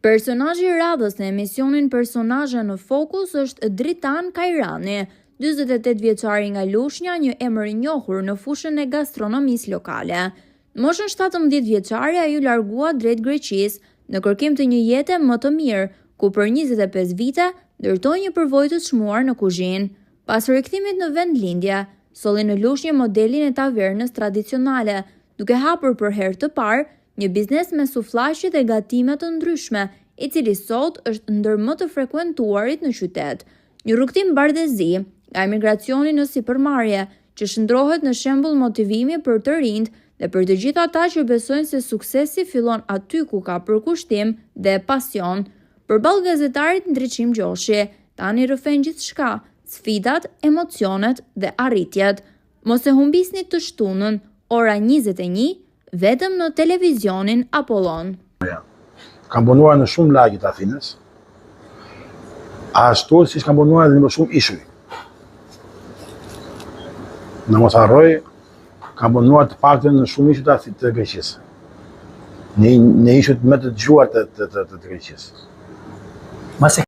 Personazhi i radhës në emisionin Personazhe në Fokus është Dritan Kajrani, 48 vjeçari nga Lushnja, një emër i njohur në fushën e gastronomisë lokale. Në moshën 17 vjeçare ai u largua drejt Greqisë në kërkim të një jete më të mirë, ku për 25 vite ndërtoi një përvojë të çmuar në kuzhinë. Pas rikthimit në vendlindje, solli në Lushnjë modelin e tavernës tradicionale, duke hapur për herë të parë një biznes me sufllaqe dhe gatime të ndryshme, i cili sot është ndër më të frekuentuarit në qytet. Një rrugëtim bardhezi, nga emigracioni në sipërmarrje, që shndërrohet në shembull motivimi për të rinjtë dhe për të gjithë ata që besojnë se suksesi fillon aty ku ka përkushtim dhe pasion. Përballë gazetarit Ndriçim Gjoshi, tani rrëfen gjithçka, sfidat, emocionet dhe arritjet. Mos e humbisni të shtunën, ora 21, vetëm në televizionin Apollon. Kam punuar në shumë lagje të Athinës, ashtu siç kam punuar edhe në shumë ishuj. Në mos harroj, kam punuar të paktën në shumë ishuj të Athinës të Greqisë. Në, në ishujt më të dëgjuar të, të, të, të, të Greqisë. Mase.